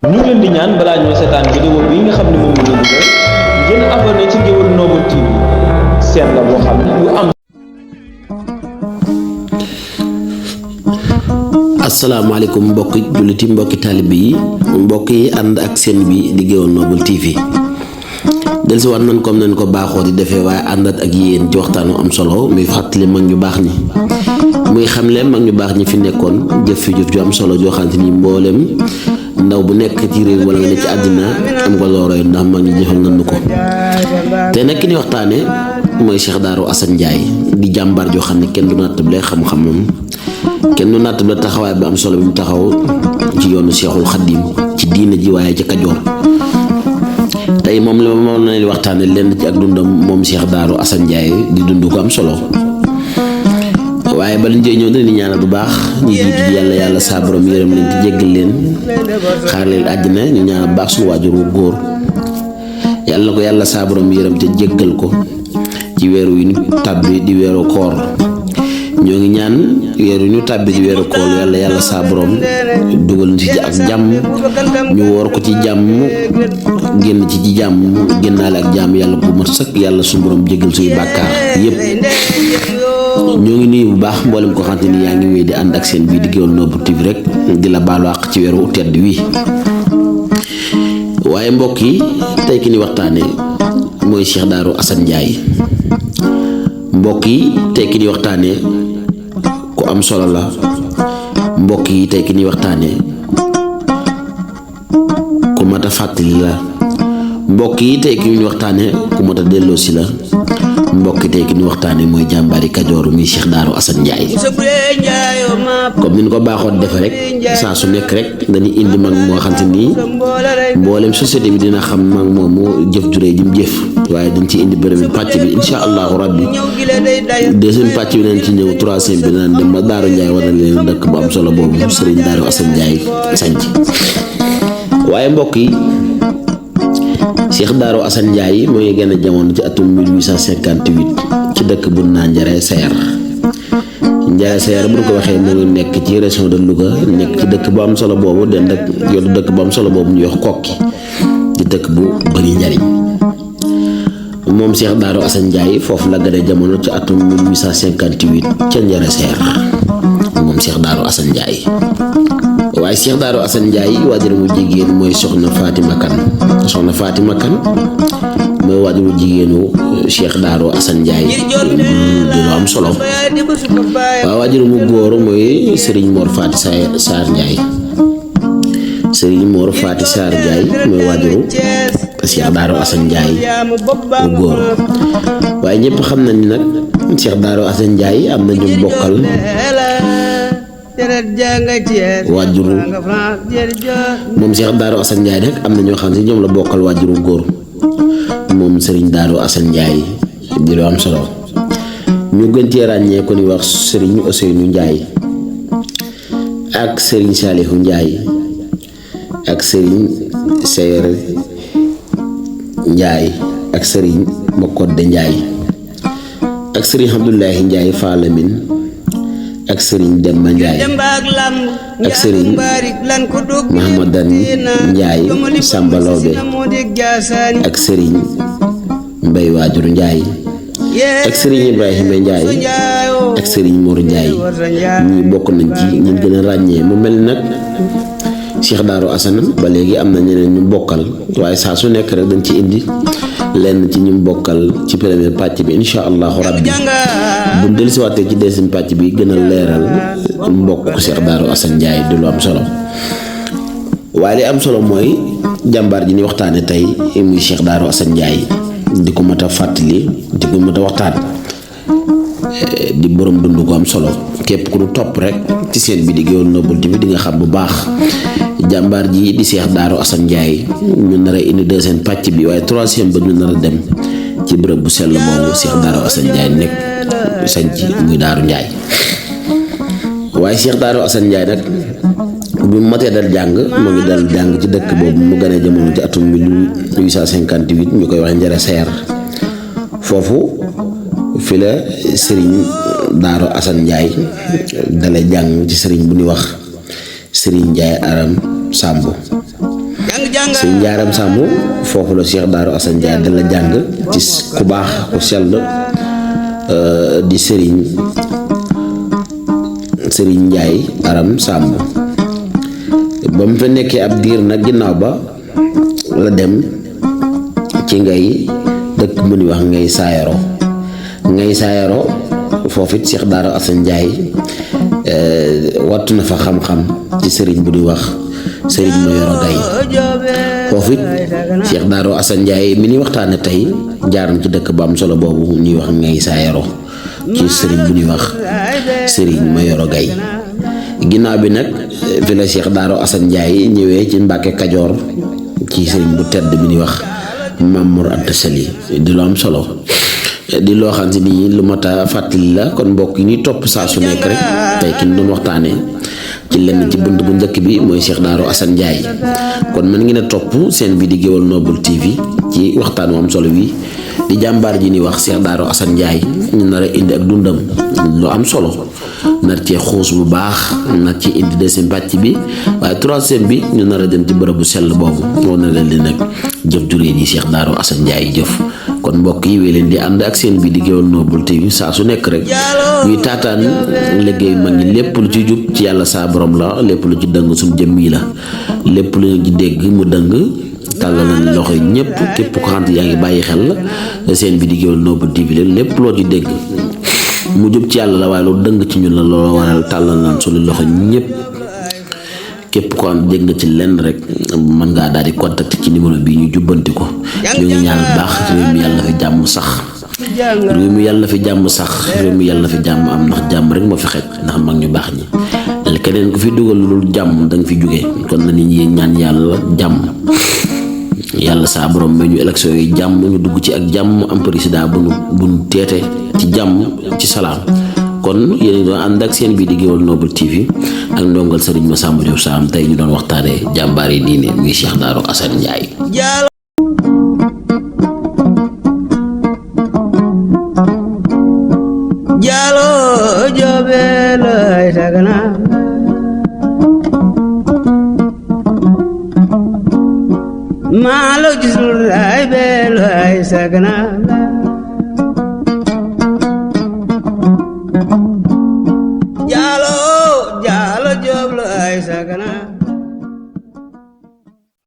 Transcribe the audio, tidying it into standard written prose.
ñu ngi leen di ñaan balaa ñoo seetaan vidéo bi nga xam ne moom la ñu def ngeen abonné ci Ngéwël Noble TV seen la boo xam ne lu am. asalaamaaleykum mbokki julliti mbokki taalibe yi mbokk yi ànd ak seen bi di Ngéwël Noble TV delsi waat nañ comme nañ ko baaxoo di defee waaye àndaat ak yéen ci waxtaanu am solo muy fàttali mag ñu baax ñi muy xamle mag ñu baax ñi fi nekkoon jëf fi jëf ju am solo joo xamante ni mboolem ndaw bu nekk ci réew wala nga ne ci àddina am nga looroy ndax mag ñi jëfal nañu ko te nag ki ni waxtaane mooy Cheikh Darou Assane Ndiaye di jàmbaar joo xam ne kenn du nattable xam-xamam kenn du nattable taxawaay bi am solo bi mu taxaw ci yoonu Cheikhul Khadim ci diina ji waaye ci Kajoor tey moom la moom la leen waxtaane lenn ci ak dundam moom Cheikh Darou Assane Ndiaye di dund ko am solo waaye bala ñu ñëw dañuy ñaanal bu baax ñu jiitu ji yàlla saa borom yërëm leen te jéggal leen xaar leen àjjana ñu ñaanal bu baax suñu waajur wu góor yàlla na ko yàlla saa borom yërëm te jéggal ko ci weeru wi ñu tàbbi di weeru koor ñoo ngi ñaan weeru ñu tàbbi di weeru koor yàlla saa borom dugal ci ak jàmm ñu woor ko ci jàmm génn ci jàmm génnaale ak jàmm yàlla bu mat sëkk yàlla suñu borom jéggal suñu bàkkaar yépp ñoo ngi nuyu bu baax mboolem ko xamante ni yaa ngi wéy di ànd ak seen bii di Ngéwël Noble TV rek di la baalu àq ci weeru tedd wi waaye mbokk yi tey ki ni waxtaane mooy Cheikh Darou Assane Ndiaye mbokk yi tey ki ni waxtaane ku am solo la mbokk yi tey ki ni waxtaane ku mat a fàttali la mbokk yi tey ki ni waxtaane ku mat a delloosi la mbokk tey ki ñu waxtaane mooy jàmbaari Kajoor muy Cheikh Darou Assane Ndiaye comme ni ñu ko baaxoon defe rek saa su nekk rek dañuy indi mag moo xam te nii mboolem société bi dina xam mag moomu jëf juree ji mu jëf waaye dañ ci indi beneen pàcc bi insha allahu rabbi deuxième pàcc bi nañ ci ñëw troisième bi naan dem ba Darou Ndiaye wane leen dëkk bu am solo boobu Serigne Darou Assane Ndiaye sanc waaye mbokk yi Cheikh Darou Assane Ndiaye mooy gën a jamono ci atum 1858 ci dëkk bu naan Njare Sayar Njare Sayar bu ñu ko waxee mu ngi nekk ci région de Louga nekk ci dëkk bu am solo boobu den ak yoonu dëkk bu am solo boobu ñuy wax Kokki di dëkk bu bari njariñ moom Cheikh Darou Assane Ndiaye foofu la gën a jamono ci atum 1858 ca Njare Sayar moom Cheikh Darou Assane Ndiaye waaye Cheikh Darou Assane Ndiaye waajur mu jigéen mooy soxna Fatima Kane mooy waajur mu jigéenu Cheikh Darou Assane Ndiaye di lu am solo waaye waajur mu góor mooy Serigne Mor Fati Sarr Ndiaye mooy waajuru Cheikh Darou Assane Ndiaye mu góor waaye ñëpp xam nañ ni nag Cheikh Darou Assane Ndiaye am na ñu bokkal waajuru moom Cheikh Darou Assane Ndiaye nag am na ñoo xam ne ñoom la bokkal waajuru góor moom Serigne Darou Assane Ndiaye di lu am solo ñu gën cee ràññee ko ni wax Serigne Ousseynou Ndiaye ak Serigne Salihou Ndiaye ak Serigne Seyer Ndiaye ak Serigne Makodde Ndiaye ak Serigne Abdoulaye Ndiaye Falamine ak Serigne Demba Ndiaye ak Serigne Mahamadan Ndiaye Samba Lawbe ak Serigne Mbay Waajur Ndiaye ak Serigne Ibrahima Ndiaye ak Serigne Mor Ndiaye ñi bokk nañ ci ñi gën a ràññee mu mel nag Cheikh Darou Assane ba léegi am na ñeneen ñu bokkal waaye saa su nekk rek dañ ci indi lenn ci ñu bokkal ci première pàcc bi insha allahu rabbi bu dellusiwaatee ci deuxième pàcc bi gën a leeral mbokk Cheikh Darou Assane Ndiaye du lu am solo waaye li am solo mooy jàmbaar ji ni waxtaane tey muy Cheikh Darou Assane Ndiaye di ko mat a fàttali di ko mat a waxtaan di borom dund ko am solo képp ku ñu topp rek ci seen bi di Ngéwël Noble TV di nga xam bu baax jàmbaar ji di Cheikh Darou Assane Ndiaye ñu nar a indi deuxième pàcc bi waaye troisième ba ñu nar a dem ci bërëb bu sell boobu Cheikh Darou Assane Ndiaye nekk sanc muy Darou Ndiaye waaye Cheikh Darou Assane Ndiaye nag bu mu matee dal jàng mu ngi dal jàng ci dëkk boobu mu gën a jamono ci atum 1858 ñu koy wax Njare Sayar foofu fi la Serigne Darou Assane Ndiaye dale jàng ci Serigne bu ñuy wax Serigne Ndiaye Aram Samb sëñ Njaaram Samb foofu la Cheikh Darou Assane Ndiaye da la jàng ci ku baax ku sell di Serigne Ndiaye Aram Samb ba mu fa nekkee ab diir nag ginnaaw ba la dem ci ngay dëkk mu ni wax ngay saayaro foofu it Cheikh Darou Assane Ndiaye wattu na fa xam-xam ci sëriñ bu di wax sëriñ Mayoro Gaye foofu it Cheikh Darou Assane Ndiaye mi ni waxtaane tey jaar na ci dëkk ba am solo boobu ñuy wax ngay saayaro ci sëriñ bu ñuy wax sëriñ Mayoro Gaye ginnaaw bi nag fi la Cheikh Darou Assane Ndiaye ñëwee ci Mbàkke Kajoor ci sëriñ bu tedd bi ñuy wax Mamour Anta Sali di lu am solo di loo xam ni lu mat a fàttali la kon mbokk yi ñuy topp saa su nekk rek tey ki ñu doon waxtaanee ci lenn ci bunt bu njëkk bi mooy Cheikh Darou Assane Ndiaye kon mën ngeen a topp seen bi di Géwal Noble TV ci waxtaan wu am solo wi di jàmbaar ji ni wax Cheikh Darou Assane Ndiaye ñu nar a indi ak dundam lu am solo nar cee xuus bu baax nar ci indi deuxième pàcc bi waaye troisième bi ñu nar a dem ci bërëb bu sell boobu moo na leen di nag jëf juree ji Cheikh Darou Assane Ndiaye jëf kon mbokk yi wee leen di ànd ak seen bi di Géwal Noble TV saa su nekk rek ñuy taataan liggéey mag ñi lépp lu ci jub ci yàlla saa borom la lépp lu ci dëng suñu jëmm yi la lépp lu ci dégg mu dëng tàllal nañ loxo yi ñëpp képp ko xam yaa ngi bàyyi xel seen bi di Géwal Noble TV la lépp loo ci dégg mu jub ci yàlla la waaye loolu dëng ci ñun la loolu waral tàllal nañ suñu loxo ñëpp képp ko am dégg nga ci lenn rek mën ngaa daal di contacter ci numéro bii ñu jubbanti ko ñu ngi ñaan baax réew mi yàlla fi jàmm sax réew mi yàlla fi jàmm sax réew mi yàlla fi jàmm am ndax jàmm rek moo fi xej ndax mag ñu baax ñi keneen ku fi dugal lu jàmm danga fi jóge kon na nit ñi ñaan yàlla jàmm yàlla saa borom may ñu élection yi jàmm ñu dugg ci ak jàmm am président bu nu teete ci jàmm ci salaam kon yéen doon ànd ak seen bii di Géwal Noble TV ak ndongal Serigne Massamba Diop Sam tey ñu doon waxtaanee jàmbaar yi diine muy Cheikh Darou Assane Ndiaye. Jalo jobelo ay tagana malo gisul ay belo ay sagana